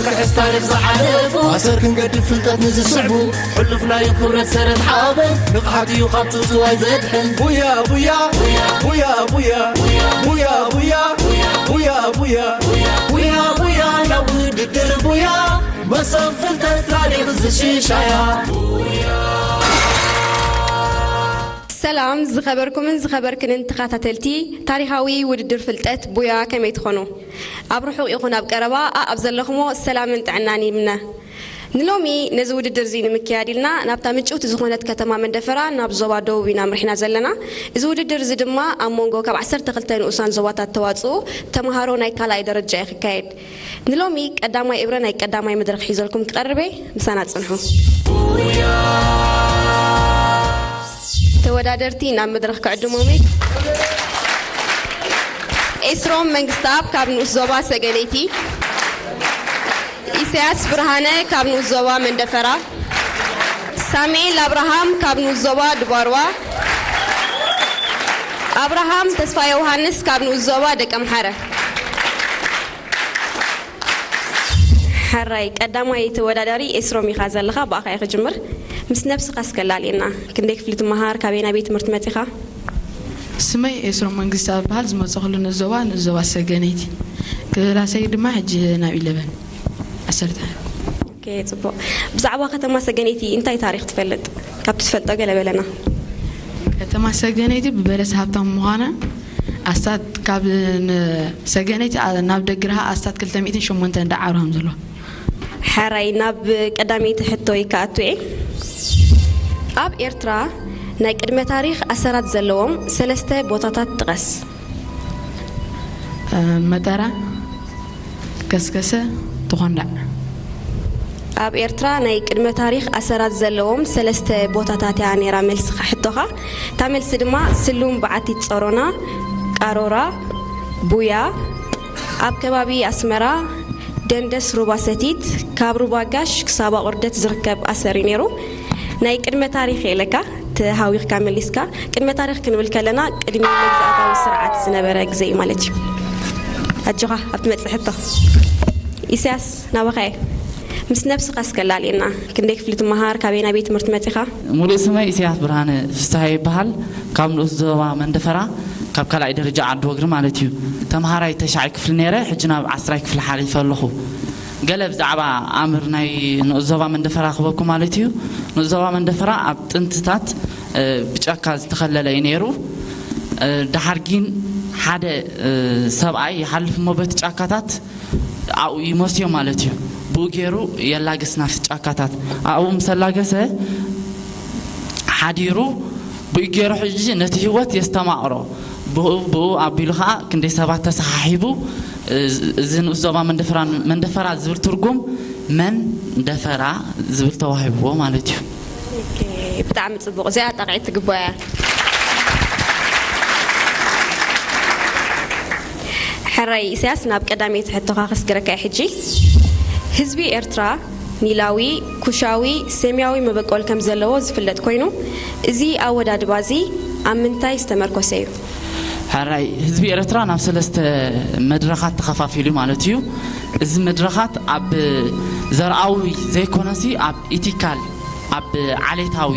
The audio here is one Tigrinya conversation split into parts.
ክሕስ ታሪኽ ዝሓለፉ ኣሰር ክንገድፍ ፍልጠት ንዝስዕቡ ሕሉፍ ናይ ክብረት ሰረት ሓበን ንቕሓት እዩ ካብ ትውትዋይ ዘድሕን። ቡያ ቡያ ቡያ ቡያ ቡያ ቡያ ቡያ ቡያ ቡያ ቡያ ናብ ውድድር ቡያ መሰብ ፍልጠት ታሪኽ ዝሽሻያ። ሰላም ዝኸበርኩምን ዝኸበርክንን ተኸታተልቲ ታሪኻዊ ውድድር ፍልጠት ቡያ፣ ከመይ ትኾኑ? ኣብ ርሑቕ ይኹን ኣብ ቀረባ፣ ኣኣብ ዘለኹሞ ሰላምን ጥዕናን ይምነ። ንሎሚ ነዚ ውድድር እዚ ንምክያድ ኢልና ናብታ ምጭውቲ ዝኾነት ከተማ መንደፈራ ናብ ዞባ ደቡብ ኢና ኣምሪሕና ዘለና። እዚ ውድድር እዚ ድማ ኣብ መንጎ ካብ ዓሰርተ ክልተ ንኡሳን ዞባታት ተዋጽኡ ተምሃሮ ናይ ካልኣይ ደረጃ እዩ ክካየድ። ንሎሚ ቀዳማይ እብረ ናይ ቀዳማይ መድረኽ ሒዘልኩም ክቐርብ እየ። ምሳና ጽንሑ። ተወዳደርቲ ናብ መድረኽ ክዕድሞም እየ። ኤስሮም መንግስተኣብ ካብ ንኡስ ዞባ ሰገነይቲ፣ ኢሳያስ ብርሃነ ካብ ንኡስ ዞባ መንደፈራ፣ ሳሙኤል ኣብርሃም ካብ ንኡስ ዞባ ድባርዋ፣ ኣብርሃም ተስፋ ዮሃንስ ካብ ንኡስ ዞባ ደቀምሓረ። ሕራይ ቀዳማይ ተወዳዳሪ ኤስሮም ኢኻ ዘለኻ፣ ብኣኻ እየ ክጅምር። ምስ ነብስኻ እስከ ኣላልየና። ክንደይ ክፍሊ ትመሃር? ካበይ ናበይ ትምህርቲ መጺኻ? ስመይ ኤስሮም መንግስቲ ኣብበሃል። ዝመጸኹሉ ንኡስ ዞባ ንኡስ ዞባ ሰገነይቲ። ክላሰይ ድማ ሕጂ ናብ ኢለቨን ዓሰርተ። ኦኬ፣ ጽቡቕ። ብዛዕባ ከተማ ሰገነይቲ እንታይ ታሪኽ ትፈልጥ? ካብቲ ትፈልጦ ገለ በለና። ከተማ ሰገነይቲ ብበለስ ሃብታም ምዃና ኣስታት ካብ ን-፣ ሰገነይቲ ኣ-፣ ናብ ደግርሃ ኣስታት ክልተ ሚእትን ሸሞንተን ደዓሩ ከም ዘሎ። ሕራይ ናብ ቀዳመይቲ ሕቶይ ክኣቱ እየ። ኣብ ኤርትራ ናይ ቅድመ ታሪኽ ኣሰራት ዘለዎም ሰለስተ ቦታታት ጥቀስ። እ፣ መጠራ፣ ከስከሰ፣ ተኾንዳዕ። ኣብ ኤርትራ ናይ ቅድመ ታሪኽ ኣሰራት ዘለዎም ሰለስተ ቦታታት እያ ነይራ መልስኻ፣ ሕቶኻ። እታ መልሲ ድማ ስሉም በዓቲት ጸሮና፣ ቃሮራ፣ ቡያ፣ ኣብ ከባቢ ኣስመራ፣ ደንደስ ሩባ ሰቲት፣ ካብ ሩባ ጋሽ ክሳብ ኣቑርደት ዝርከብ ኣሰር እዩ ነይሩ። ናይ ቅድመ ታሪኽ የለካ፣ ተሃዊኽካ መሊስካ። ቅድመ ታሪኽ ክንብል ከለና ቅድሚ መግዛእታዊ ስርዓት ዝነበረ ግዜ እዩ ማለት እዩ። ኣጆኻ ኣብ ትመጽእ ሕቶ። ኢሳያስ ናባኻ እየ። ምስ ነብስኻ እስከ ላልየና። ክንደይ ክፍሊ ትመሃር? ካበይ ናበይ ትምህርቲ መጺኻ? ሙሉእ ስመይ ኢሳያስ ብርሃነ ፍስሃየ ይበሃል። ካብ ንኡስ ዞባ መንደፈራ፣ ካብ ካልኣይ ደረጃ ዓዲ ወግሪ ማለት እዩ። ተምሃራይ ተሻዓይ ክፍሊ ነይረ፣ ሕጂ ናብ ዓስራይ ክፍሊ ሓሊፈ ኣለኹ። ገለ ብዛዕባ ኣምር ናይ ንኡስ ዞባ መንደፈራ ክበኩም ማለት እዩ። ንኡስ ዞባ መንደፈራ ኣብ ጥንትታት፣ እ፣ ብጫካ ዝተኸለለ እዩ ነይሩ። እ፣ ደሓር ግን ሓደ፣ እ፣ ሰብኣይ ይሓልፍ እሞ በቲ ጫካታት ኣብኡ ይመስዮ ማለት እዩ። ብኡ ገይሩ የላግስ ናብቲ ጫካታት። ኣብኡ ምስ ኣላገሰ ሓዲሩ ብኡ ገይሩ ሕጂ ነቲ ህይወት የስተማቕሮ። ብኡ፣ ብኡ ኣቢሉ ኸዓ ክንደይ ሰባት ተሰሓሒቡ፣ እዚ፣ እዚ ንኡስ ዞባ መንደፈራ፣ መንደፈራ ዝብል ትርጉም መን ደፈራ ዝብል ተዋሂብዎ ማለት እዩ። ኦኬ፣ ብጣዕሚ ጽቡቕ። እዚኣ ጣቕዒት ትግባእ እያ። ሕራይ ኢሳያስ፣ ናብ ቀዳመይቲ ሕቶኻ ከስግረካ እየ ሕጂ። ህዝቢ ኤርትራ ኒላዊ፣ ኩሻዊ፣ ሴምያዊ መበቆል ከም ዘለዎ ዝፍለጥ ኮይኑ፣ እዚ ኣወዳድባ እዚ ኣብ ምንታይ ዝተመርኮሰ እዩ? ሕራይ፣ ህዝቢ ኤርትራ ናብ ሰለስተ መድረኻት ተኸፋፊሉ ማለት እዩ። እዚ መድረኻት ኣብ ዘርኣዊ ዘይኮነሲ ኣብ ኢቲካል፣ ኣብ ዓሌታዊ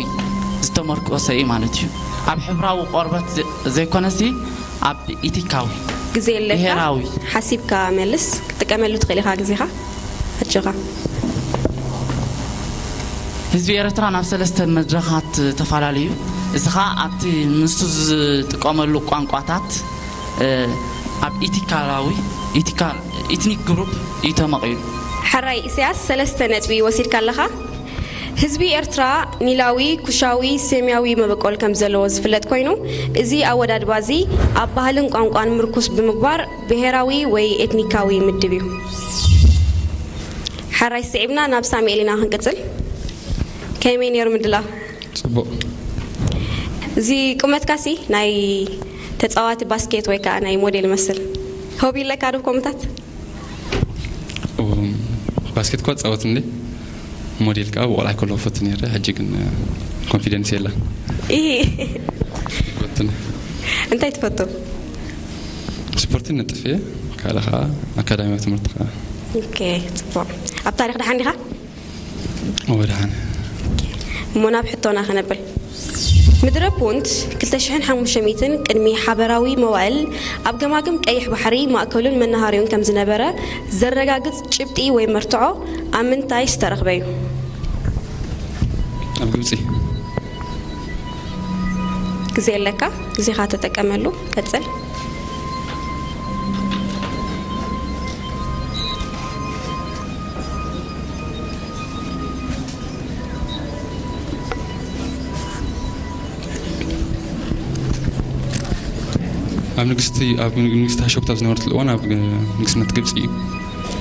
ዝተመርኮሰ እዩ ማለት እዩ። ኣብ ሕብራዊ ቆርበት ዘ-፣ ዘይኮነሲ ኣብ ኢቲካዊ፣ ግዜ የለካ። ብሄራዊ። ሓሲብካ መልስ፣ ክትጥቀመሉ ትኽእል ኢኻ ግዜኻ። ኣጆኻ። ህዝቢ ኤርትራ ናብ ሰለስተ መድረኻት ተፈላለዩ። እዚ ኸኣ ኣብቲ ንሱ ዝጥቀመሉ ቋንቋታት፣ እ፣ ኣብ ኢቲካላዊ፣ ኢቲካል፣ ኢትኒክ ግሩፕ እዩ ተመቒሉ። ሕራይ ኢሳያስ፣ ሰለስተ ነጥቢ ወሲድካ ኣለኻ። ህዝቢ ኤርትራ ኒላዊ፣ ኩሻዊ፣ ሴምያዊ መበቆል ከም ዘለዎ ዝፍለጥ ኮይኑ፣ እዚ ኣወዳድባ እዚ ኣብ ባህልን ቋንቋን ምርኩስ ብምግባር ብሄራዊ ወይ ኤትኒካዊ ምድብ እዩ። ሕራይ፣ ስዒብና ናብ ሳሙኤል ኢና ክንቅጽል። ከመይ ነይሩ ምድላው? ጽቡቕ። እዚ ቁመትካሲ ናይ ተጻዋቲ ባስኬት ወይ ከኣ ናይ ሞዴል ይመስል። ሆቢ ኣለካ ዶ ከምኡታት? እም፣ ባስኬት እኳ እጻወት እንዴ፣ ሞዴል ከኣ ብቆልዓ ከለኹ ፈቱ ነይረ። ሕጂ ግን፣ እ፣ ኮንፊደንስ የለን። ኢሂ። ፈቱ ነይ። እንታይ ትፈቱ? ስፖርት ነጥፍ እየ። ካልእ ከኣ ኣካዳሚያዊ ትምህርቲ ከኣ። ኦኬ፣ ጽቡቕ። ኣብ ታሪኽ ደሓን ዲኻ? እወ፣ ደሓን። እሞ ናብ ሕቶና ክነብል። ምድረ ፑንት ክልተ ሽሕን ሓሙሽተ ሚእትን ቅድሚ ሓበራዊ መዋእል ኣብ ገማግም ቀይሕ ባሕሪ ማእከሉን መናሃሪውን ከም ዝነበረ ዘረጋግጽ ጭብጢ ወይ መርትዖ ኣብ ምንታይ ዝተረኽበ እዩ? ኣብ ግብጺ። ግዜ ኣለካ፣ ግዜኻ ተጠቀመሉ። ቀጽል። ኣብ ንግስቲ ኣብ ንግስቲ ሃሸብት ኣብ ዝነበረትሉ እዋን ኣብ ንግስነት ግብፂ እዩ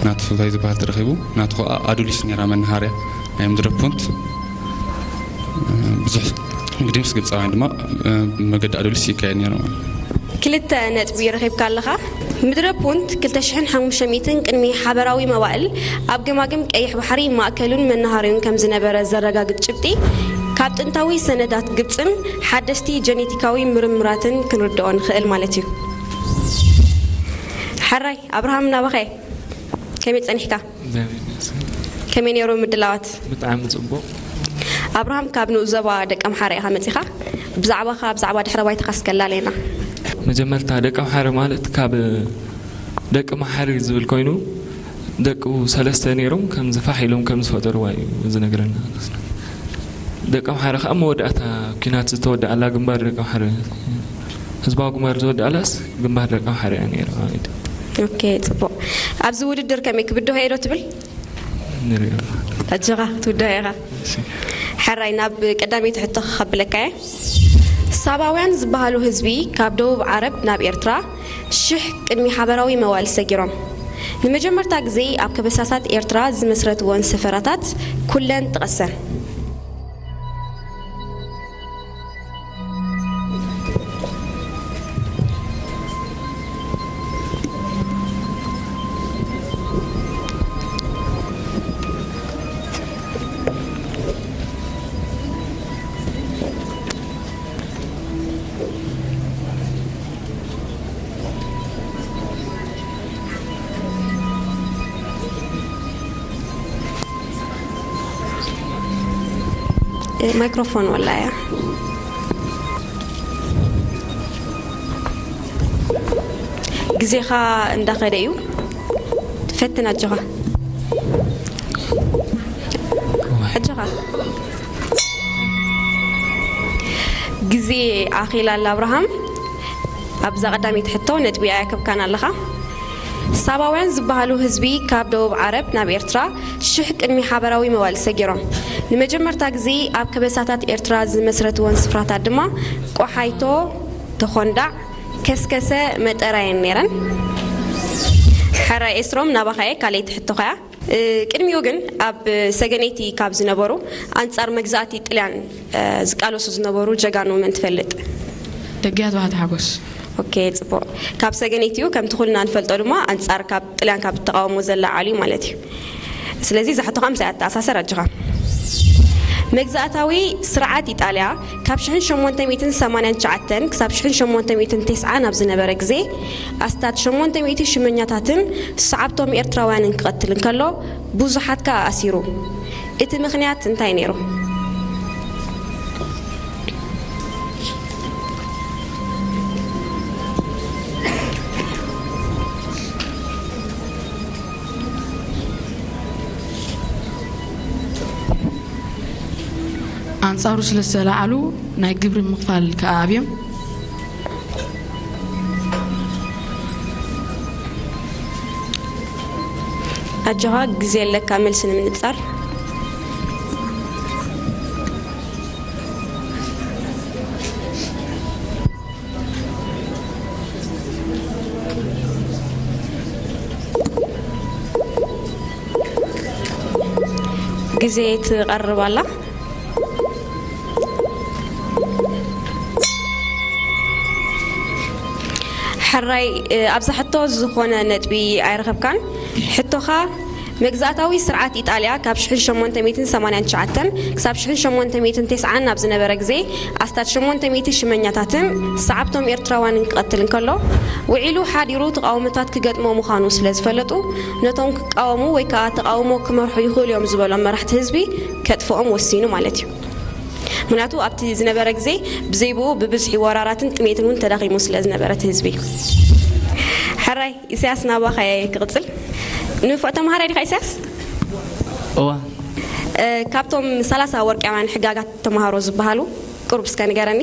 ናቱ እንታይ ዝበሃል ተረኺቡ። ናቱ ከዓ ኣዱሊስ ነይራ መናሃርያ ናይ ምድረ ፑንት። ብዙሕ ንግዲ ምስ ግብፃውያን ድማ ብመገዲ ኣዱሊስ ይካየድ ነይሩ ማለት እዩ። ክልተ ነጥቢ ረኺብካ ኣለኻ። ምድረ ፑንት ክልተ ሽሕን ሓሙሽተ ሚእትን ቅድሚ ሓበራዊ መዋእል ኣብ ገማግም ቀይሕ ባሕሪ ማእከሉን መናሃሪውን ከም ዝነበረ ዘረጋግጽ ጭብጢ ካብ ጥንታዊ ሰነዳት ግብጽን ሓደስቲ ጀኔቲካዊ ምርምራትን ክንርድኦ ንኽእል ማለት እዩ። ሕራይ ኣብርሃም፣ ናባኸ ከመይ ጸኒሕካ? እግዚኣብሔር ይመስገን። ከመይ ነይሩ ምድላዋት? ብጣዕሚ ጽቡቕ። ኣብርሃም፣ ካብ ንኡስ ዞባ ደቀምሓረ ኢኻ መጺኻ። ብዛዕባኻ፣ ብዛዕባ ድሕረ ባይታኻ እስከ ኣላልየና። መጀመርታ ደቀምሓረ ማለት ካብ ደቂ መሓሪ ዝብል ኮይኑ፣ ደቁ ሰለስተ ነይሮም፣ ከምዚ ፋሕ ኢሎም ከም ዝፈጠርዋ እዩ ዝነግረና። ደቀምሓረ ከዓ መወዳእታ ኲናት ዝተወደኣላ ግንባር ደቀምሓረ፣ ህዝባዊ ግንባር ዝወደኣላስ ግንባር ደቀምሓረ እያ ነይራ ማለት እዩ። ኦኬ፣ ጽቡቕ። ኣብዚ ውድድር ከመይ ክብድሆ እየ ዶ ትብል? ንሪኦ። ኣጆኻ፣ ክትውድሆ ኢኻ። እሺ። ሕራይ፣ ናብ ቀዳመይቲ ሕቶ ከብለካ እየ። ሳባውያን ዝበሃሉ ህዝቢ ካብ ደቡብ ዓረብ ናብ ኤርትራ ሽሕ ቅድሚ ሓበራዊ መዋእል ሰጊሮም። ንመጀመርታ ግዜ ኣብ ከበሳታት ኤርትራ ዝመስረትወን ሰፈራታት ኩለን ጥቀሰ። ማይክሮፎን ወላ እያ። ግዜኻ እንዳኸደ እዩ። ፈትን ኣጆኻ። ኣጆኻ። ግዜ ኣኺላ ኣላ ኣብርሃም። ኣብዛ ቀዳመይቲ ሕቶ ነጥቢ ኣየከብካን ኣለኻ። ሳባውያን ዝበሃሉ ህዝቢ ካብ ደቡብ ዓረብ ናብ ኤርትራ ሽሕ ቅድሚ ሓበራዊ መዋእል ሰጊሮም። ንመጀመርታ ግዜ ኣብ ከበሳታት ኤርትራ ዝመስረትወን ስፍራታት ድማ ቆሓይቶ፣ ተኾንዳዕ፣ ከስከሰ፣ መጠራ እየን ነይረን። ሕራይ ኤስሮም፣ ናባኻ እየ። ካልኣይቲ ሕቶኻ እያ። እ፣ ቅድሚኡ ግን ኣብ ሰገነይቲ ካብ ዝነበሩ ኣንጻር መግዛእቲ ጥልያን፣ እ፣ ዝቃለሱ ዝነበሩ ጀጋኑ መን ትፈልጥ? ደግያት ባህታ ሓጎስ። ኦኬ፣ ጽቡቕ። ካብ ሰገነይቲ እዩ፣ ከምቲ ኩልና ንፈልጦ ድማ ኣንጻር ካብ ጥልያን ካብ እተቃወሞ ዘለዓሉ እዩ ማለት እዩ። ስለዚ እዛ ሕቶ ከዓ ምሳይ ኣተኣሳሰር ኣጆኻ። መግዛእታዊ ስርዓት ኢጣልያ ካብ ሽሕን ሸሞንተ ሚእትን ሰማንያን ትሽዓተን ክሳብ ሽሕን ሸሞንተ ሚእትን ተስዓን ኣብ ዝነበረ ግዜ ኣስታት ሸሞንተ ሚእቲ ሽመኛታትን ሰዓብቶም ኤርትራውያንን ክቐትል እንከሎ ብዙሓት ከኣ ኣሲሩ። እቲ ምኽንያት እንታይ ነይሩ? ኣንጻሩ ስለ ዝተላዓሉ ናይ ግብሪ ምኽፋል ከኣ ኣብዮም። ኣጆኻ፣ ግዜ ኣለካ መልሲ ንምንጻር። ግዜ ትቐርብ ኣላ። ሕራይ፣ እ፣ ኣብዛ ሕቶ ዝኾነ ነጥቢ ኣይረኸብካን። ሕቶኻ መግዛእታዊ ስርዓት ኢጣልያ ካብ ሽሕን ሸሞንተ ሚእትን ሰማንያን ትሽዓተን ክሳብ ሽሕን ሸሞንተ ሚእትን ተስዓን ኣብ ዝነበረ ግዜ ኣስታት ሸሞንተ ሚእቲ ሽመኛታትን ሰዓብቶም ኤርትራውያንን ክቐትል እንከሎ፣ ውዒሉ ሓዲሩ ተቓውሞታት ክገጥሞ ምዃኑ ስለ ዝፈለጡ፣ ነቶም ክቃወሙ ወይ ከኣ ተቓውሞ ክመርሑ ይኽእሉ እዮም ዝበሎም መራሕቲ ህዝቢ ከጥፍኦም ወሲኑ ማለት እዩ። ምኽንያቱ ኣብቲ ዝነበረ ግዜ ብዘይብኡ ብብዝሒ ወራራትን ጥሜትን እውን ተዳኺሙ ስለ ዝነበረ እቲ ህዝቢ። ሕራይ ኢሳያስ፣ ናባኸ ክቕጽል። ንፉዕ ተምሃራይ ዲኻ ኢሳያስ? እዋ እ፣ ካብቶም ሰላሳ ወርቃውያን ሕጋጋት ተምሃሮ ዝበሃሉ ቁሩብ እስከ ንገረኒ።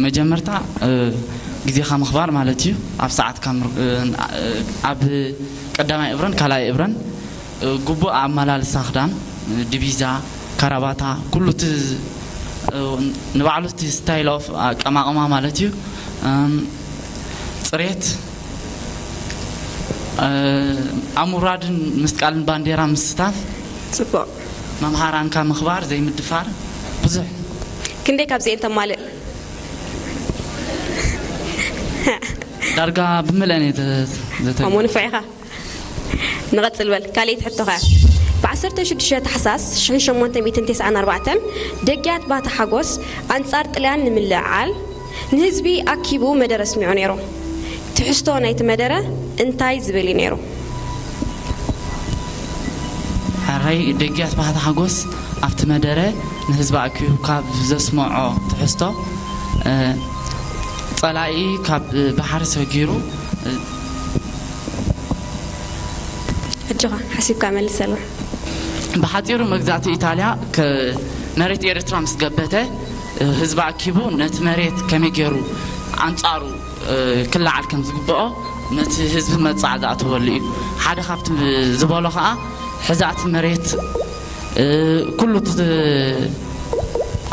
መጀመርታ እ፣ ግዜኻ ምኽባር ማለት እዩ። ኣብ ሰዓትካ ምር- እ፣ ኣብ ቀዳማይ እብረን ካልኣይ እብረን እ፣ ግቡእ ኣመላልሳ ክዳን እ፣ ዲቪዛ፣ ካራባታ፣ ኩሉ እቲ እ፣ ንባዕሉ እቲ style of ኣቀማቕማ ማለት እዩ። እም፣ ፅሬት እ፣ ኣብ ምውራድን ምስቃልን ባንዴራ ምስታፍ፣ ጽቡቕ። መምሃራንካ ምኽባር ዘይምድፋር ብዙሕ ክንደይ ካብዚኤን ተማልእ? ዳርጋ ብምልአን እየ ዘተ- ዘተ- እሞ ንፉዕ ኢኻ። ንቐጽል በል። ካልኣይቲ ሕቶኻ። ብ ዓሰርተ ሽዱሽተ ታሕሳስ ሽሕን ሸሞንተ ሚእትን ተስዓን ኣርባዕተን ደግያት ባህታ ሓጎስ ኣንጻር ጥልያን ንምልዕዓል ንህዝቢ ኣኪቡ መደረ ኣስሚዑ ነይሩ። ትሕዝቶ ናይቲ መደረ እንታይ ዝብል እዩ ነይሩ? ሕራይ ደግያት ባህታ ሓጎስ ኣብቲ መደረ ንህዝቢ ኣኪቡ ካብ ዘስምዖ ትሕዝቶ እ፣ ጸላኢ ካብ ባሕሪ ሰጊሩ እ፣ ሕጆኻ ሓሲብካ መልሰላ። ብሓፂሩ መግዛእቲ ኢጣልያ ከ- መሬት ኤርትራ ምስ ገበተ እ፣ ህዝቢ ኣኪቡ ነቲ መሬት ከመይ ገይሩ ኣንጻሩ እ፣ ክለዓል ከም ዝግብኦ ነቲ ህዝቢ መብጻዓ ዝኣተወሉ እዩ። ሓደ ካብቲ ዝበሎ ከዓ ሕዛእቲ መሬት እ፣ ኩሉ እቲ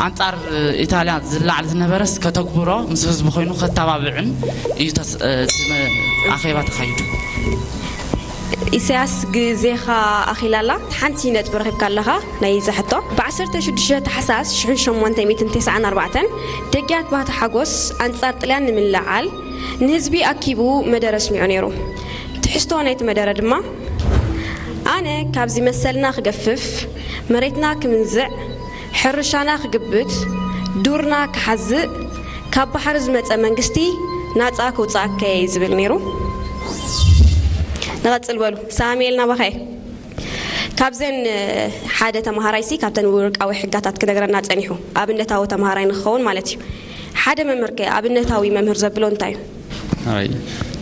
ኣንጻር ኢጣልያ ዝለዓል ዝነበረስ ከተግብሮ ምስ ህዝቢ ኮይኑ ከተባብዕን እዩ ተስ- እ፣ እቲ መ- ኣኼባ ተኻይዱ። ኢሳያስ፣ ግዜኻ ኣኺላ ኣላ። ሓንቲ ነጥቢ ረኺብካ ኣለኻ ናይ ዘሕቶ። ብ ዓሰርተ ሽዱሽተ ታሕሳስ ሽሕን ሸሞንተ ሚእትን ተስዓን ኣርባዕተን ደግያት ባህታ ሓጎስ ኣንጻር ጥልያን ንምልዓል ንህዝቢ ኣኪቡ መደረ ኣስሚዑ ነይሩ። ትሕዝቶ ናይቲ መደረ ድማ፣ ኣነ ካብዚ መሰልና ክገፍፍ፣ መሬትና ክምንዝዕ፣ ሕርሻና ክግብት፣ ዱርና ክሓዝእ፣ ካብ ባሕሪ ዝመጸ መንግስቲ ናጻ ክውጽኣከ እየ ዝብል ነይሩ። ንቐጽል በሉ። ሳሙኤል፣ ናባኸ። ካብዘን ሓደ ተምሃራይሲ ካብተን ውርቃዊ ሕጋታት ክነግረና ጸኒሑ፣ ኣብነታዊ ተምሃራይ ንክኸውን ማለት እዩ። ሓደ መምህር ከ ኣብነታዊ መምህር ዘብሎ እንታይ እዩ? ኣይ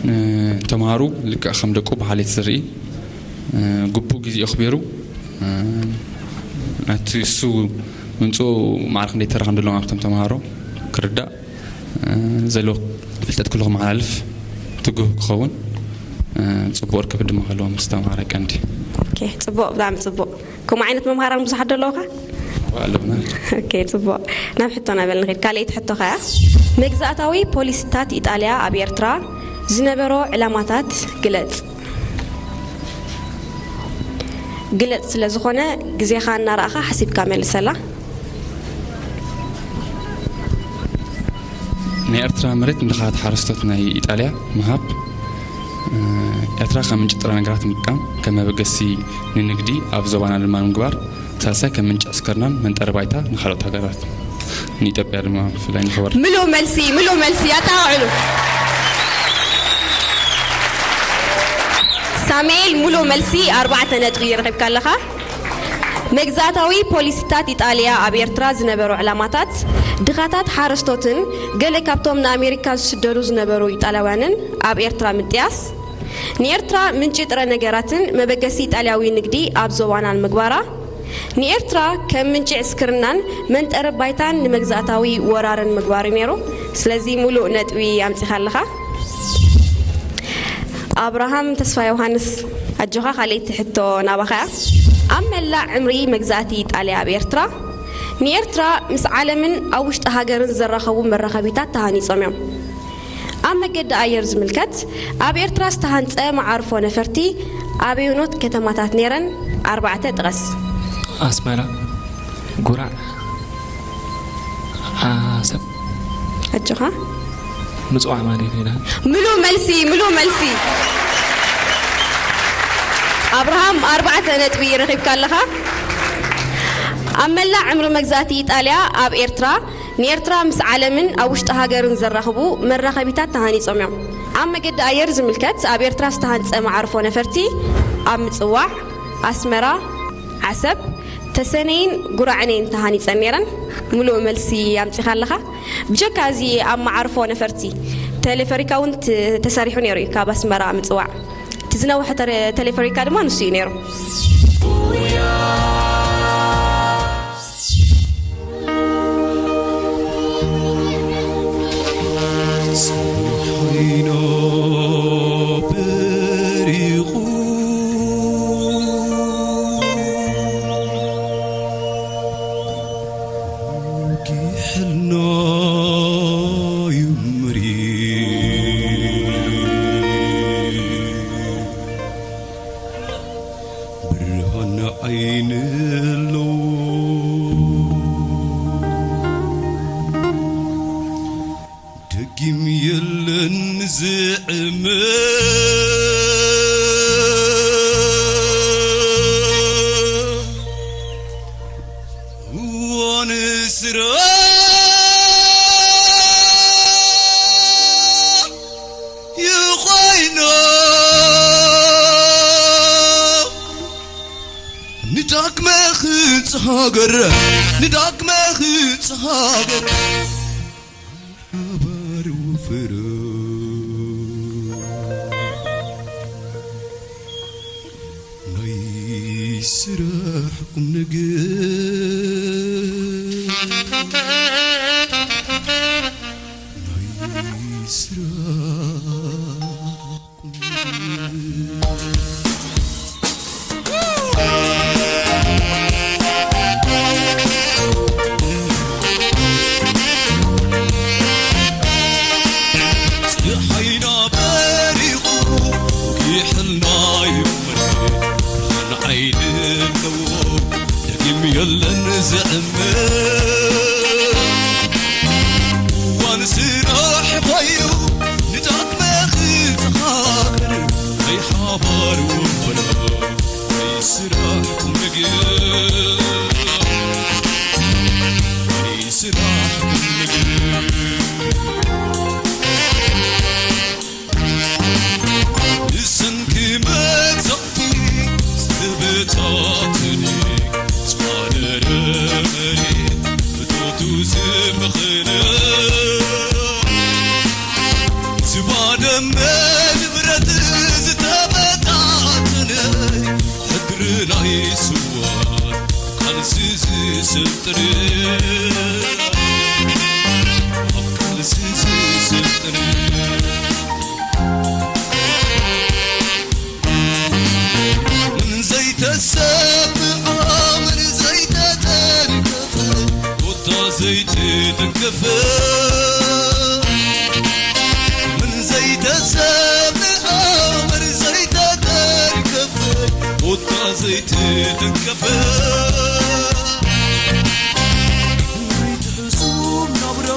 ንተምሃሩ ልክዕ ከም ደቁ ብሓልዮት ዝርኢ እ፣ ግቡእ ግዜ ኣኽቢሩ እ፣ ናቲ እሱ ምምፅኡ ማዕረ ክንደይ ተራ ከም ዘለዎም ኣብቶም ተምሃሮ ክርዳእ እ፣ ዘለዎ ፍልጠት ኩሉ ክመሓላልፍ ትጉህ ክኸውን እ፣ ፅቡቕ ርክብ ድማ ክህልዎም ምስ ተምሃራይ ቀንዲ። ኦኬ፣ ጽቡቕ፣ ብጣዕሚ ጽቡቕ። ከምኡ ዓይነት መምሃራን ብዙሓት ዶ ኣለውኻ? ኣለውና። ኦኬ፣ ጽቡቕ። ናብ ሕቶና በል ንኺድ። ካልኣይቲ ሕቶ ኸኣ፣ መግዛእታዊ ፖሊሲታት ኢጣልያ ኣብ ኤርትራ ዝነበሮ ዕላማታት ግለጽ። ግለጽ ስለ ዝኾነ ግዜኻ እናረኣኻ ሓሲብካ መልሰላ። ናይ ኤርትራ መሬት ንድኻታት ሓረስቶት ናይ ኢጣልያ ምሃብ፣ እ፣ ኤርትራ ከም ምንጪ ጥረ ነገራት ምጥቃም፣ ከም መበገሲ ንንግዲ ኣብ ዞባና ድማ ምግባር፣ ሳልሳይ ከም ምንጪ ዕስክርናን መንጠሪ ባይታ ንካልኦት ሃገራት፣ ንኢትዮጵያ ድማ ብፍላይ ንኸበር። ምሉእ መልሲ፣ ምሉእ መልሲ፣ ኣጣቕዕሉ። ሳሙኤል፣ ምሉእ መልሲ፣ ኣርባዕተ ነጥቢ ረኺብካ ኣለኻ። መግዛእታዊ ፖሊሲታት ኢጣልያ ኣብ ኤርትራ ዝነበሩ ዕላማታት፣ ድኻታት ሓረስቶትን ገለ ካብቶም ንኣሜሪካ ዝስደዱ ዝነበሩ ኢጣልያውያንን ኣብ ኤርትራ ምጥያስ፣ ንኤርትራ ምንጪ ጥረ ነገራትን መበገሲ ኢጣልያዊ ንግዲ ኣብ ዞባናን ምግባራ፣ ንኤርትራ ከም ምንጪ ዕስክርናን መንጠሪ ባይታን ንመግዛእታዊ ወራርን ምግባር እዩ ነይሩ። ስለዚ ሙሉእ ነጥቢ ኣምጺኻ ኣለኻ። ኣብርሃም ተስፋ ዮሃንስ፣ ኣጆኻ፣ ካልኣይቲ ሕቶ ናባኻ እያ። ኣብ መላእ ዕምሪ መግዛእቲ ኢጣልያ ኣብ ኤርትራ፣ ንኤርትራ ምስ ዓለምን ኣብ ውሽጢ ሃገርን ዘራኸቡ መራኸቢታት ተሃኒጾም እዮም። ኣብ መገዲ ኣየር ዝምልከት፣ ኣብ ኤርትራ ዝተሃንጸ መዓርፎ ነፈርቲ ኣበየኖት ከተማታት ነይረን? ኣርባዕተ ጥቐስ። ኣስመራ፣ ጉራዕ፣ ዓሰብ። ኣጆኻ። ምጽዋዕ ማለት ኢና። ምሉእ መልሲ፣ ምሉእ መልሲ። ኣብርሃም፣ ኣርባዕተ ነጥቢ ረኺብካ ኣለኻ። ኣብ መላእ ዕምሪ መግዛእቲ ኢጣልያ ኣብ ኤርትራ፣ ንኤርትራ ምስ ዓለምን ኣብ ውሽጢ ሃገርን ዘራኽቡ መራኸቢታት ተሃኒጾም እዮም። ኣብ መገዲ ኣየር ዝምልከት፣ ኣብ ኤርትራ ዝተሃንጸ መዓርፎ ነፈርቲ ኣብ ምጽዋዕ፣ ኣስመራ፣ ዓሰብ፣ ተሰነይን ጉራዕነይን ተሃኒጸን ነይረን። ምሉእ መልሲ ኣምጺኻ ኣለኻ። ብጀካ እዚ ኣብ መዓርፎ ነፈርቲ ተሌፈሪካ እውን ት-፣ ተሰሪሑ ነይሩ እዩ፣ ካብ ኣስመራ ምጽዋዕ። እቲ ዝነውሐ ተረ-፣ ተሌፈሪካ ድማ ንሱ እዩ ነይሩ። ብርሃን ዓይኒ ኣለዎ። ደጊም የለን ዝዕመ እዋን ስራሕ ይኾይኖ ንዳግመ ክጽሃገር፣ ንዳግመ ክጽሃገር ሓባር ውፍር ናይ ስራሕ ቁም ነገር፣ ናይ ስራሕ ጸሓይና በሪቑ፣ ኪሕልና ይመረ፣ ብርሃን ዓይኒ ኣለዎ፣ ደጊም የለን ዝዕመ። እዋን ስራሕ ኮይኑ ንዳግመ ክተኻኸር ናይ ሓባር ወፈራ ናይ ስራሕ ቁም ነገር ናይ ስራሕ ቁም ነገር ንሰንኪ መጻእቲ ዝተበታተነ ዝፋነረ መሬት ብጦቱ ዝመኸነ ዝባደመ ንብረት ዝተበታተነ ሕድሪ ናይ ስዋት ቃልሲ ዝስልጥነ ኣብ ቃልሲ ዝስልጥነ ምን ዘይተሰምዖ ምን ዘይተተንከፈ ቦታ ዘይተተንከፈ ምን ዘይተሰምዖ ምን ዘይተተንከፈ ቦታ ዘይተተንከፈ ናይ ትሕሱም ናብራ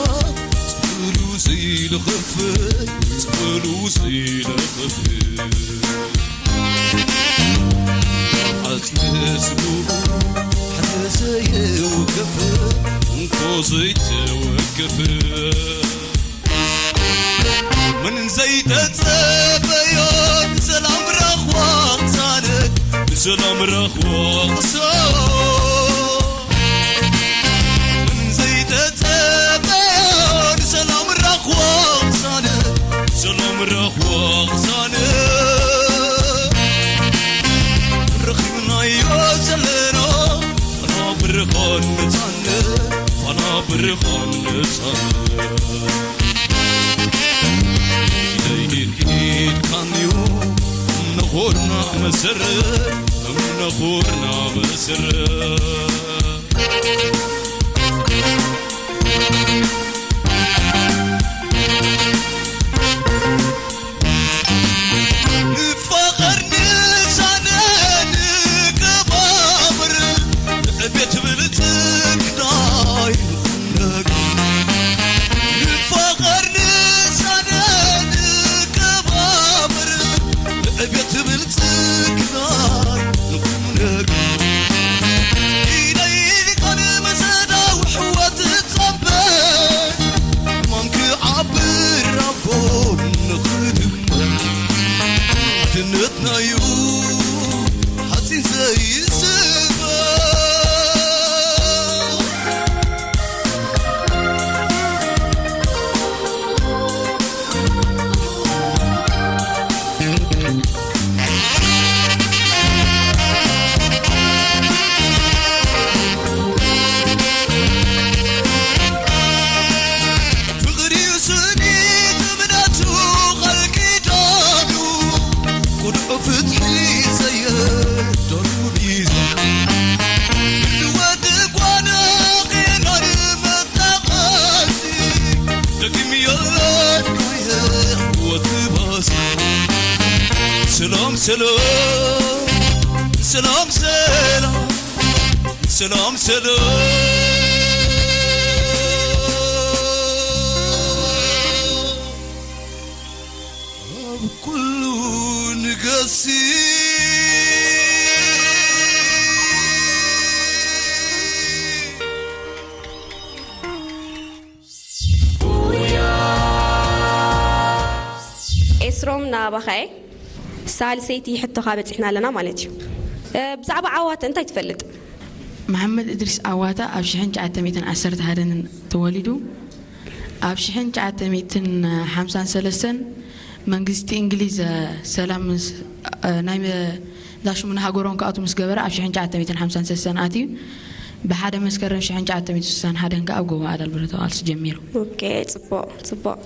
ጽቕሉ ዘይለኸፈ ጽቕሉ ዘይለኸፈ ዓጽሚ ስግኡ ሓደ ዘየወከፈ እንኮ ዘይተወከፈ ምን ዘይተጸበዮ ንሰላም ረኽቦ ቅሳነት ንሰላም ረኽቦ ቅሳነት ምን ዘይተጸበዮ ንሰላም ረኽቦ ቅሳነት ንሰላም ረኽቦ ቅሳነት ረኺብናዮ ዘለና ፋና ብርሃን ነጻነት ፋና ብርሃን ነጻነት ኢደይ ኢድካንዩ እምነኾርና መሰረት እምነኾርና መሰረት ንፋቐር ንሳነ ንከባበር ንዕቤት ብልጽግና ይኹነግ ንፋቐር ንሳነ ንከባበር ንዕቤት ብልጽግና ስሎም ስሎም ስሎም ስሎም ስሎም ስሎም ኣብ ኩሉ ንገሲ። ኤስሮም ናባኻየ ሳልሰይቲ ሕቶኻ በፂሕና ኣለና ማለት እዩ። ብዛዕባ ዓዋተ እንታይ ትፈልጥ? መሓመድ እድሪስ ዓዋተ ኣብ ሽሕን ትሽዓተ ሚእትን ዓሰርተ ሓደን ተወሊዱ። ኣብ ሽሕን ትሽዓተ ሚእትን ሓምሳን ሰለስተን መንግስቲ እንግሊዝ ሰላም ናይ ዛሽሙን ሃገሮም ክኣቱ ምስ ገበረ ኣብ ሽሕን ትሽዓተ ሚእትን ሓምሳን ሰለስተን ኣትዩ። ብሓደ መስከረም ሽሕን ትሽዓተ ሚእትን ስሳን ሓደን ከኣ ኣብ ጎቦ ኣዳል ብረታዊ ቃልሲ ጀሚሩ። ኦኬ፣ ጽቡቕ ጽቡቕ።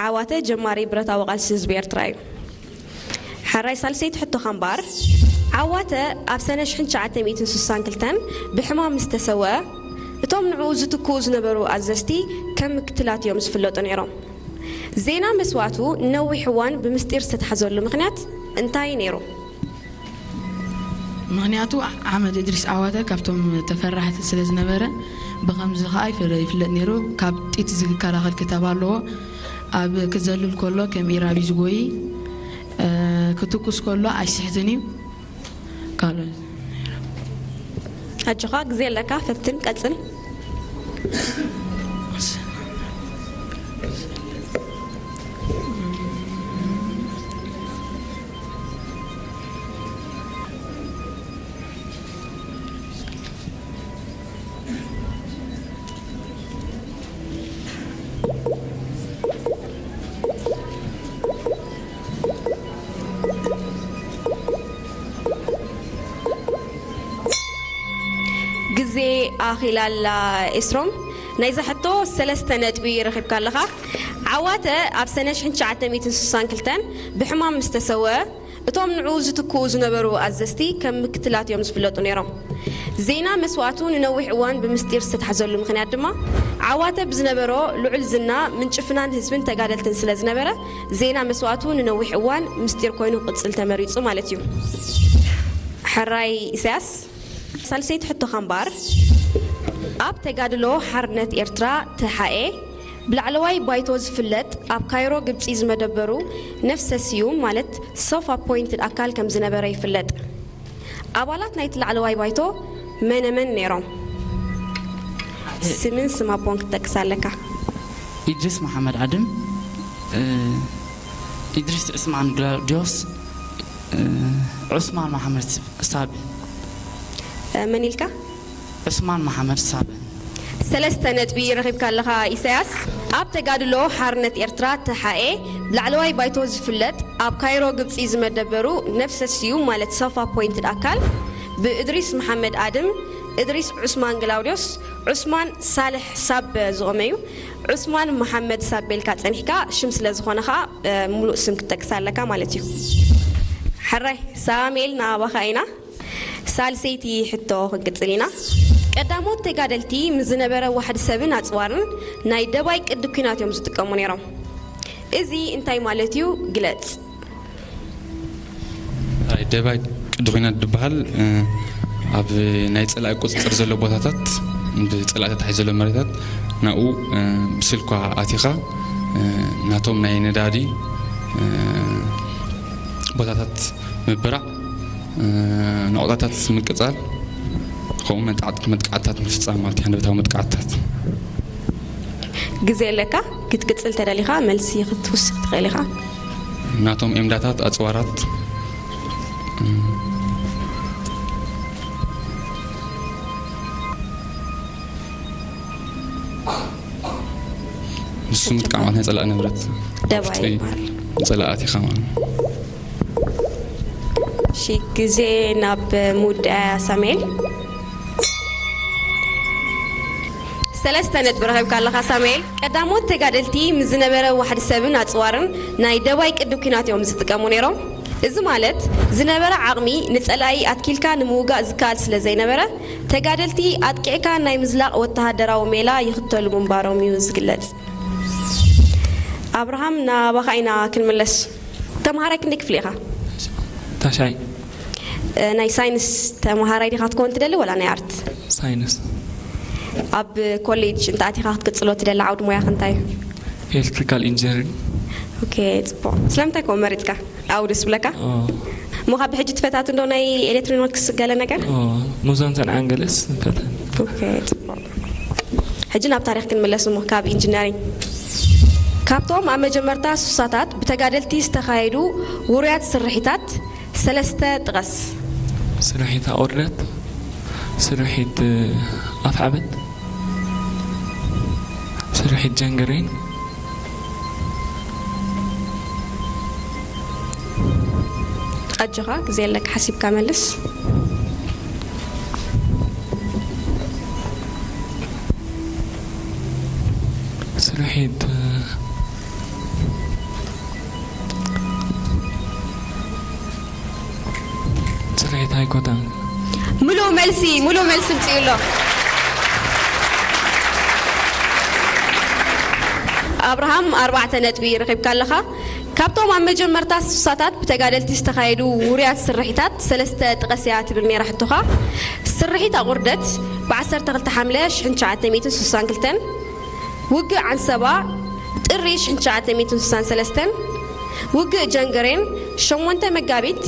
ዓዋተ ጀማሪ ብረታዊ ቃልሲ ህዝቢ ኤርትራ እዩ። ሕራይ ሳልሰይቲ ሕቶኻ እምበኣር፣ ዓዋተ ኣብ ሰነ ሽሕን ትሽዓተ ሚእትን ስሳን ክልተን ብሕማም ምስ ተሰወአ፣ እቶም ንዕኡ ዝትክኡ ዝነበሩ ኣዘዝቲ ከም ምክትላት እዮም ዝፍለጡ ነይሮም። ዜና መስዋእቱ ንነዊሕ እዋን ብምስጢር ዝተታሕዘሉ ምኽንያት እንታይ ነይሩ? ምኽንያቱ ኣሕመድ እድሪስ ዓዋተ ካብቶም ተፈራሕቲ ስለ ዝነበረ ብኸምዚ ኸዓ ይፍለጥ ነይሩ። ካብ ጢት ዝከላኸል ክታብ ኣለዎ። ኣብ ክዘልል ከሎ ከም ኢራብ እዩ ዝጎይ፣ ክትኩስ ከሎ ኣይስሕትን እዩ። ካልኦት ኣጆኻ ግዜ ኣለካ ፈትን ቀጽል። ግዜ ኣኺላ ኣላ ኤስሮም። ናይዛ ሕቶ ሰለስተ ነጥቢ ረኺብካ ኣለኻ። ዓዋተ ኣብ ሰነ ሽሕን ትሽዓተ ሚእትን ስሳን ክልተን ብሕማም ምስ ተሰወ፣ እቶም ንዕኡ ዝትክኡ ዝነበሩ ኣዘዝቲ ከም ምክትላት እዮም ዝፍለጡ ነይሮም። ዜና መስዋእቱ ንነዊሕ እዋን ብምስጢር ዝተታሕዘሉ ምኽንያት ድማ ዓዋተ ብዝነበሮ ልዑል ዝና ምንጭፍናን ህዝብን ተጋደልትን ስለ ዝነበረ ዜና መስዋእቱ ንነዊሕ እዋን ምስጢር ኮይኑ ክቕጽል ተመሪጹ ማለት እዩ። ሕራይ ኢሳያስ። ሳልሰይቲ ሕቶኻ እምበኣር፣ ኣብ ተጋድሎ ሓርነት ኤርትራ ተሓኤ ብላዕለዋይ ባይቶ ዝፍለጥ ኣብ ካይሮ ግብጺ ዝመደበሩ ነፍሰ ስዩም ማለት ሰልፍ ኣፖይንትድ ኣካል ከም ዝነበረ ይፍለጥ። ኣባላት ናይቲ ላዕለዋይ ባይቶ መነ መን ነይሮም? ስምን ስም ኣቦን ክትጠቅስ ኣለካ። ኢድሪስ መሓመድ ኣድም፣ ኢድሪስ ዑስማን ግላውዲዮስ፣ ዑስማን መሓመድ ሳቢ። መን ኢልካ? ዑስማን መሓመድ ሳቢ። ሰለስተ ነጥቢ ረኺብካ ኣለኻ ኢሳያስ። ኣብ ተጋድሎ ሓርነት ኤርትራ ተሓኤ ብላዕለዋይ ባይቶ ዝፍለጥ ኣብ ካይሮ ግብጺ ዝመደበሩ ነፍሰ ስዩም ማለት ሰልፍ ኣፖይንትድ ኣካል ብእድሪስ መሓመድ ኣድም፣ እድሪስ ዑስማን ግላውዲዮስ፣ ዑስማን ሳልሕ ሳበ ዝቖመ እዩ። ዑስማን መሓመድ ሳበ ኢልካ ጸኒሕካ ሽም ስለ ዝኾነ ኸኣ ሙሉእ ስም ክትጠቅስ ኣለካ ማለት እዩ። ሕራይ ሳሙኤል ናባኻ ኢና። ሳልሰይቲ ሕቶ ክንቅጽል ኢና። ቀዳሞት ተጋደልቲ ምስ ዝነበረ ዋሕዲ ሰብን ኣጽዋርን ናይ ደባይ ቅዲ ኲናት እዮም ዝጥቀሙ ነይሮም። እዚ እንታይ ማለት እዩ? ግለጽ። ኣይ ደባይ ቅዲ ኲናት ዝበሃል ኣብ ናይ ጸላኢ ቁጽጽር ዘሎ ቦታታት ብጸላኢ ተታሒዙ ዘሎ መሬታት ናብኡ ብስልኳ ኣቲኻ ናቶም ናይ ነዳዲ ቦታታት ምብራዕ፣ ነቑጣታት ምቅጻል፣ ከምኡ መጥቃዕትታት ምፍጻም ማለት እዩ። ሃንደበታዊ መጥቃዕትታት። ግዜ ኣለካ ክትቅጽል ተደሊኻ መልሲ ክትውስኽ ትኽእል ኢኻ። ናቶም ኤምዳታት ኣጽዋራት ንሱ ምጥቃም ናይ ጸላእ ንብረት ደባይ ይበሃል። ጸላእ ኣቲኻ ማለት እሺ ግዜ ናብ ሙድ ሳሙኤል። ሰለስተ ነጥቢ ረኺብካ ኣለኻ ሳሙኤል። ቀዳሞት ተጋደልቲ ምስ ዝነበረ ዋሕዲ ሰብን ኣጽዋርን ናይ ደባይ ቅዲ ኲናት እዮም ዝጥቀሙ ነይሮም። እዚ ማለት ዝነበረ ዓቕሚ ንጸላኢ ኣትኪልካ ንምውጋእ ዝከኣል ስለ ዘይነበረ ተጋደልቲ ኣጥቂዕካ ናይ ምዝላቕ ወተሃደራዊ ሜላ ይኽተሉ ምንባሮም እዩ ዝግለጽ። ኣብርሃም ናባኻ ኢና ክንምለስ። ተምሃራይ ክንደይ ክፍሊ ኢኻ? ሻይ። እ፣ ናይ ሳይንስ ተመሃራይ ዲኻ ክትከውን ትደሊ ወላ ናይ ኣርት? ሳይንስ። ኣብ ኮሌጅ እንተኣቲኻ ክትቅጽሎ ትደሊ ዓውዲ ሞያኽ እንታይ እዩ? ኤሌክትሪካል ኢንጂነሪንግ። ኦኬ፣ ጽቡቕ። ስለምንታይ ከምኡ መሪጽካ? ኣብኡ ደስ ብለካ? እሞ ካብ ብሕጂ ትፈታቱ እንዶ ናይ ኤሌክትሮኒክስ ገለ ነገር? ሙዛን ሰንዓን ገለስ ፈተን። ኦኬ፣ ጽቡቕ። ሕጂ ናብ ታሪኽ ክንምለስ እሞ ካብ ኢንጂነሪንግ። ካብቶም ኣብ መጀመርታ ሱሳታት ብተጋደልቲ ዝተኻየዱ ውሩያት ስርሒታት ሰለስተ ጥቀስ። ስርሒት ኣቑርደት፣ ስርሒት ኣፍዓበት፣ ስርሒት ጀንግሬን። ኣጆኻ፣ ግዜ ኣለካ፣ ሓሲብካ መልስ። ስርሒት ስርሒት ሃይኮታን። ሙሉእ መልሲ፣ ሙሉእ መልሲ ምጽኡ ኣሎ። ኣብርሃም፣ ኣርባዕተ ነጥቢ ረኺብካ ኣለኻ። ካብቶም ኣብ መጀመርታ ስሳታት ብተጋደልቲ ዝተኻየዱ ውሩያት ስርሒታት ሰለስተ ጥቀስ እያ ትብል ነይራ ሕቶኻ። ስርሒት ኣቑርደት ብ12 ሓምለ ሽሕን ትሽዓተ ሚእትን ስሳን ክልተን፣ ውግእ ዓንሰባ ጥሪ ሽሕን ትሽዓተ ሚእትን ስሳን ሰለስተን፣ ውግእ ጀንገሬን ሸሞንተ መጋቢት፣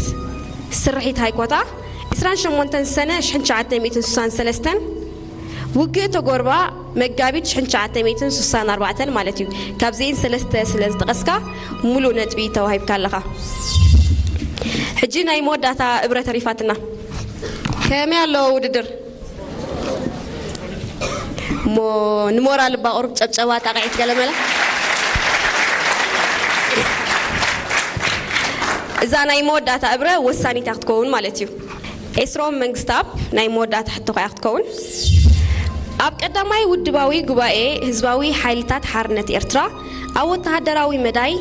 ስርሒት ሃይኮታ ዕስራን ሸሞንተን ሰነ ሽሕን ትሽዓተ ሚእትን ስሳን ሰለስተን፣ ውግእ ተጎርባ መጋቢት ሽሕን ትሽዓተ ሚእትን ስሳን ኣርባዕተን ማለት እዩ። ካብዚኤን ሰለስተ ስለ ዝጠቐስካ ሙሉእ ነጥቢ ተዋሂብካ ኣለኻ። ሕጂ ናይ መወዳእታ እብረ ተሪፋትና። ከመይ ኣሎ ውድድር? እሞ ንሞራል እባ ቁሩብ ጨብጨባ ጣቕዒት ገለመለ። እዛ ናይ መወዳእታ እብረ ወሳኒት እያ ክትከውን ማለት እዩ። ኤስሮም መንግስታብ፣ ናይ መወዳእታ ሕቶኻ እያ ክትከውን። ኣብ ቀዳማይ ውድባዊ ጉባኤ ህዝባዊ ሓይልታት ሓርነት ኤርትራ ኣብ ወተሃደራዊ መዳይ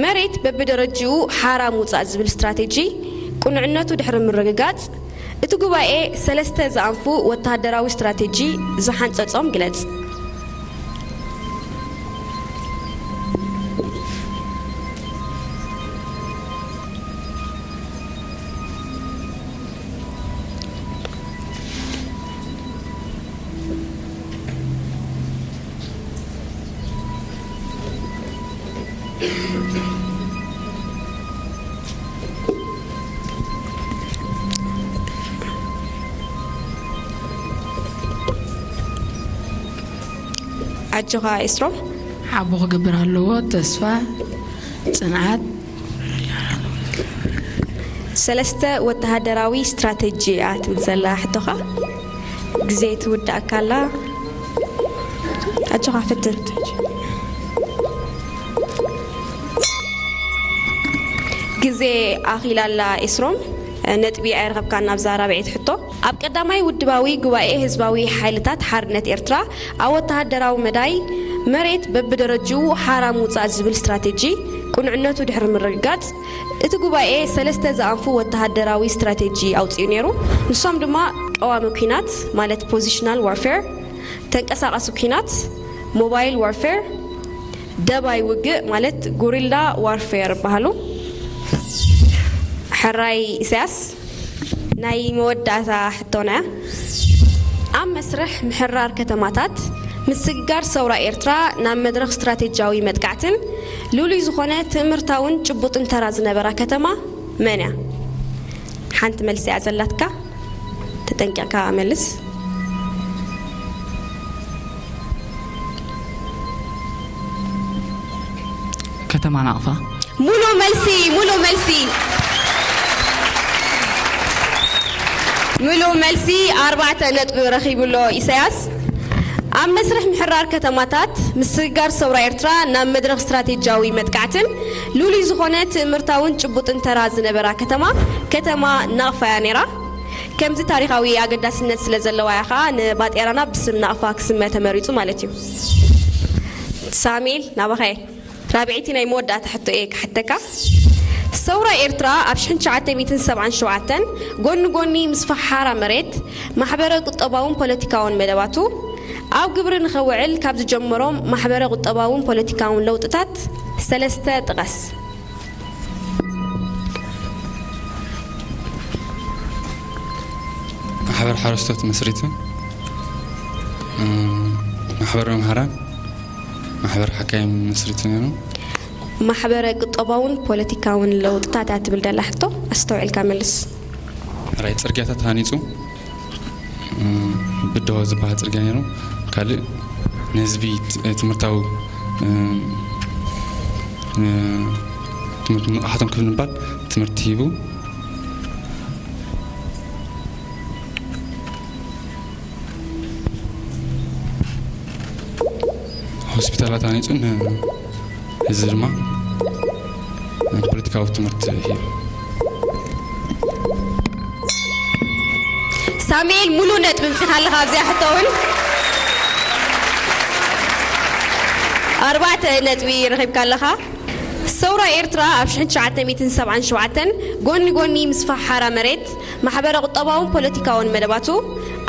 መሬት በብደረጅኡ ሓራ ምውጻእ ዝብል ስትራቴጂ ቅኑዕነቱ ድሕሪ ምርግጋጽ፣ እቲ ጉባኤ ሰለስተ ዝኣንፉ ወተሃደራዊ ስትራቴጂ ዝሓንጸጾም ግለጽ። ኣጆኻ ኤስሮም። ሓቦ ክገብር ኣለዎ፣ ተስፋ፣ ጽንዓት። ሰለስተ ወተሃደራዊ ስትራተጂ እያ ትብል ዘላ ሕቶኻ። ግዜ ትውዳእካ ኣላ። ኣጆኻ ፈትን። ግዜ ኣኺላ ኣላ ኤስሮም። ነጥቢ ኣይረኸብካን ኣብዛ ራብዐይቲ ሕቶ። ኣብ ቀዳማይ ውድባዊ ጉባኤ ህዝባዊ ሓይልታት ሓርነት ኤርትራ ኣብ ወተሃደራዊ መዳይ መሬት በብደረጅኡ ሓራ ምውጻእ ዝብል ስትራቴጂ ቅኑዕነቱ ድሕሪ ምርግጋጽ፣ እቲ ጉባኤ ሰለስተ ዝኣንፉ ወተሃደራዊ ስትራቴጂ ኣውጺኡ ነይሩ። ንሶም ድማ ቀዋሚ ኲናት ማለት ፖዚሽናል ዋርፌር፣ ተንቀሳቓሲ ኲናት ሞባይል ዋርፌር፣ ደባይ ውግእ ማለት ጉሪላ ዋርፌር ይበሃሉ። ሕራይ ኢሳያስ፣ ናይ መወዳእታ ሕቶና እያ። ኣብ መስርሕ ምሕራር ከተማታት ምስግጋር ሰውራ ኤርትራ ናብ መድረኽ ስትራቴጂያዊ መጥቃዕትን ልሉይ ዝኾነ ትእምርታውን ጭቡጥን ተራ ዝነበራ ከተማ መን እያ? ሓንቲ መልሲ እያ ዘላትካ፣ ተጠንቂቕካ መልስ። ከተማ ናቕፋ። ሙሉ መልሲ፣ ሙሉ መልሲ፣ ሙሉ መልሲ። ኣርባዕተ ነጥቢ ረኺቡ ኣሎ ኢሳያስ። ኣብ መስርሕ ምሕራር ከተማታት ምስግጋር ሰውራ ኤርትራ ናብ መድረኽ ስትራቴጂያዊ መጥቃዕትን ልሉይ ዝኾነ ትእምርታውን ጭቡጥን ተራ ዝነበራ ከተማ፣ ከተማ ናቕፋ እያ ነይራ። ከምዚ ታሪኻዊ ኣገዳስነት ስለ ዘለዋ እያ ኸኣ ንባጤራና ብስም ናቕፋ ክስመ ተመሪጹ ማለት እዩ። ሳሙኤል፣ ናባኻ እየ። ራብዐይቲ ናይ መወዳእታ ሕቶ እየ ክሓተካ። ሰውራ ኤርትራ ኣብ ሽሕን ትሽዓተ ሚእትን ሰብዓን ሸውዓተን ጎኒ ጎኒ ምስፋሕ ሓራ መሬት፣ ማሕበረ ቁጠባውን ፖለቲካውን መደባቱ ኣብ ግብሪ ንኸውዕል ካብ ዝጀመሮም ማሕበረ ቁጠባውን ፖለቲካውን ለውጥታት ሰለስተ ጥቀስ። ማሕበር ሓረስቶት መስሪቱ፣ እም፣ ማሕበር መምሃራን፣ ማሕበር ሓካይም መስሪቱ ነይሩ። ማሕበረ ቁጠባውን ፖለቲካውን ለውጥታት እያ ትብል ደላ ሕቶ ኣስተውዒልካ መልስ። ራይ ጽርግያታት ሃኒጹ፣ እም፣ ብድሆ ዝበሃል ጽርግያ ነይሩ። ካልእ ንህዝቢ ት-፣ ትምህርታዊ፣ እም፣ እ፣ ትምህርቲ ንቕሓቶም ክብ ንምባል ትምህርቲ ሂቡ። ሆስፒታላት ሃኒጹ፣ ንህዝቢ ድማ ፖለቲካዊ ትምህርቲ ሂቡ። ሳሙኤል፣ ሙሉ ነጥቢ ምጽኻ ኣለኻ ኣብዚኣ ሕቶ እውን። ኣርባዕተ ነጥቢ ረኺብካ ኣለኻ። ሰውራ ኤርትራ ኣብ ሽሕን ትሽዓተ ሚእትን ሰብዓን ሸውዓተን ጎኒ ጎኒ ምስፋሕ ሓራ መሬት፣ ማሕበረ ቁጠባውን ፖለቲካውን መደባቱ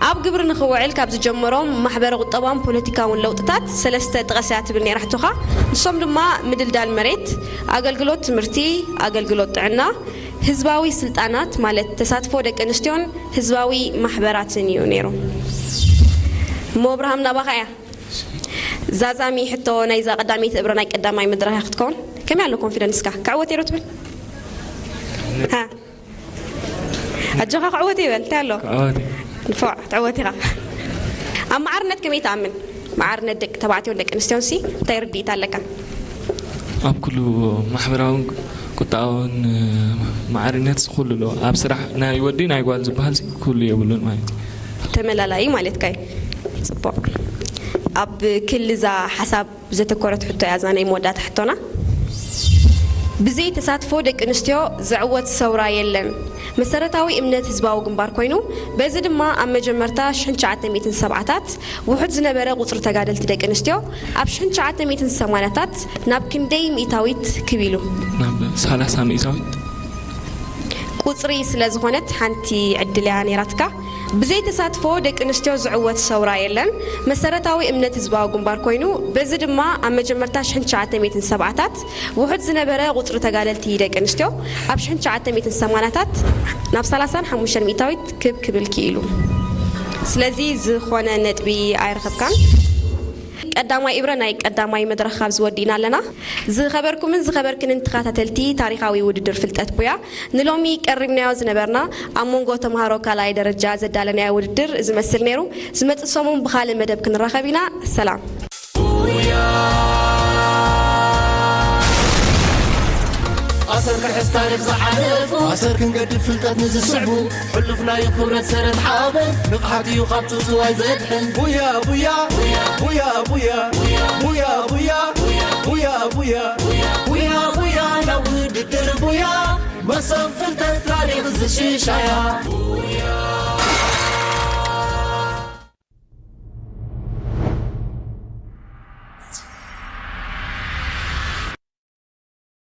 ኣብ ግብሪ ንኽውዕል ካብ ዝጀመሮም ማሕበረ ቁጠባውን ፖለቲካውን ለውጥታት ሰለስተ ጥቐስ እያ ትብል ነይራ ሕቶኻ። ንሶም ድማ ምድልዳል መሬት፣ ኣገልግሎት ትምህርቲ፣ ኣገልግሎት ጥዕና፣ ህዝባዊ ስልጣናት ማለት ተሳትፎ ደቂ ኣንስትዮን ህዝባዊ ማሕበራትን እዩ ነይሩ። እሞ ኣብርሃም ናባኻ እያ። ዛዛሚ ሕቶ ናይዛ ቀዳመይቲ እብረ ናይ ቀዳማይ መድረኽ ክትከውን ከመይ ኣሎ ኮንፊደንስካ? ክዕወት እየ ዶ ትብል? ሃ? ኣጆኻ ክዕወት ይበል፣ እንታይ ኣሎ? ክዕወት እየ። ንፎዕ፣ ትዕወት ኢኻ። ኣብ መዓርነት ከመይ ትኣምን? መዓርነት ደቂ ተባዕትዮን ደቂ ኣንስትዮን ሲ እንታይ ርድኢት ኣለካ? ኣብ ኩሉ ማሕበራውን ቁጠባውን፣ እ፣ ማዕርነት ኩሉ ኣሎ። ኣብ ስራሕ ናይ ወዲ ናይ ጓል ዝበሃል ኩሉ የብሉን ማለት እዩ። ተመላላዪ ማለትካ እዩ። ጽቡቕ። ኣብ ክሊ እዛ ሓሳብ ዘተኮረት ሕቶ እያ እዛ ናይ መወዳእታ ሕቶና። ብዘይ ተሳትፎ ደቂ ኣንስትዮ ዝዕወት ሰውራ የለን መሰረታዊ እምነት ህዝባዊ ግንባር ኮይኑ፣ በዚ ድማ ኣብ መጀመርታ ሽሕን ትሽዓተ ሚእትን ሰብዓታት ውሑድ ዝነበረ ቁጽሪ ተጋደልቲ ደቂ ኣንስትዮ ኣብ ሽሕን ትሽዓተ ሚእትን ሰማንያታት ናብ ክንደይ ሚእታዊት ክብ ኢሉ? ናብ ሰላሳ ሚእታዊት። ቁጽሪ ስለ ዝኾነት ሓንቲ ዕድል እያ ነይራትካ። ብዘይ ተሳትፎ ደቂ ኣንስትዮ ዝዕወት ሰውራ የለን መሰረታዊ እምነት ህዝባዊ ግንባር ኮይኑ፣ በዚ ድማ ኣብ መጀመርታ ሽሕን ትሽዓተ ሚእትን ሰብዓታት ውሑድ ዝነበረ ቁጽሪ ተጋደልቲ ደቂ ኣንስትዮ ኣብ ሽሕን ትሽዓተ ሚእትን ሰማንያታት ናብ ሰላሳን ሓሙሽተን ሚእታዊት ክብ ክብል ክኢሉ። ስለዚ ዝኾነ ነጥቢ ኣይረኸብካን። ቀዳማይ እብረ ናይ ቀዳማይ መድረኽ ካብዚ ወዲእና ኣለና። ዝኸበርኩምን ዝኸበርክንን ተኸታተልቲ ታሪኻዊ ውድድር ፍልጠት ቡያ፣ ንሎሚ ቀሪብናዮ ዝነበርና ኣብ መንጎ ተምሃሮ ካልኣይ ደረጃ ዘዳለናዮ ውድድር ዝመስል ነይሩ። ዝመጽእ ሰሙን ብኻልእ መደብ ክንራኸብ ኢና። ሰላም። ኣሰር ክሕዝ ታሪኽ ዝሓለፉ፣ ኣሰር ክንገድፍ ፍልጠት ንዝስዕቡ፣ ሕሉፍ ናይ ክብረት ሰረት ሓበን፣ ንቕሓት እዩ ካብ ጽውጽዋይ ዘድሕን። ቡያ ቡያ ቡያ ቡያ ቡያ ቡያ ቡያ ቡያ ቡያ ቡያ ቡያ ናብ ውድድር ቡያ፣ መሰብ ፍልጠት ታሪኽ ዝሽሻያ። ቡያ